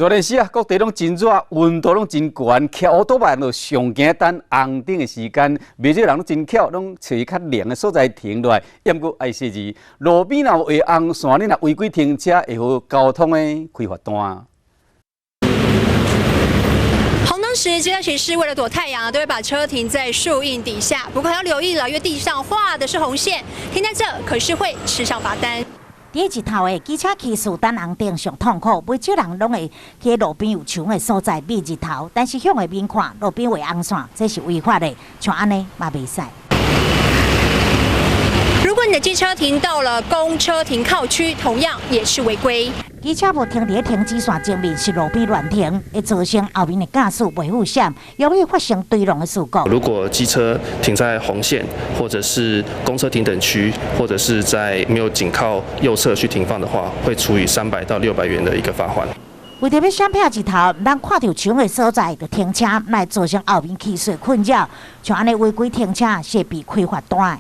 熱天時啊，各地攏真熱，溫度攏真懸，騎烏多擺就上驚等紅燈的時間，袂少人攏真巧，攏揣較涼的所在停落來。毋過愛細膩，路邊若有畫紅線，你若違規停車，會予交通的開罰單。紅燈時，機車騎士為了躲太陽，都會把車停在樹蔭底下。不過要留意了，因為地上畫的是紅線，停在這可是會吃上罰單。佇日頭的機車騎士等紅燈上痛苦，袂少人攏會去路邊有樹的所在避日頭，但是向下面看，路邊畫紅線，這是違法的，像按呢嘛袂使。如果你的機車停到了公車停靠區，同樣也是違規。機車無停佇停止線前面，是路邊亂停，會造成後面的駕駛袂負險，容易發生追撞的事故。如果機車停在紅線，或者是公車停等區，或者是在沒有緊靠右側去停放的話，會處以300到600元的一個罰鍰。為著欲閃避日頭，毋通看著樹的所在就停車，來造成後面騎士困擾。像按呢違規停車，勢必開罰單。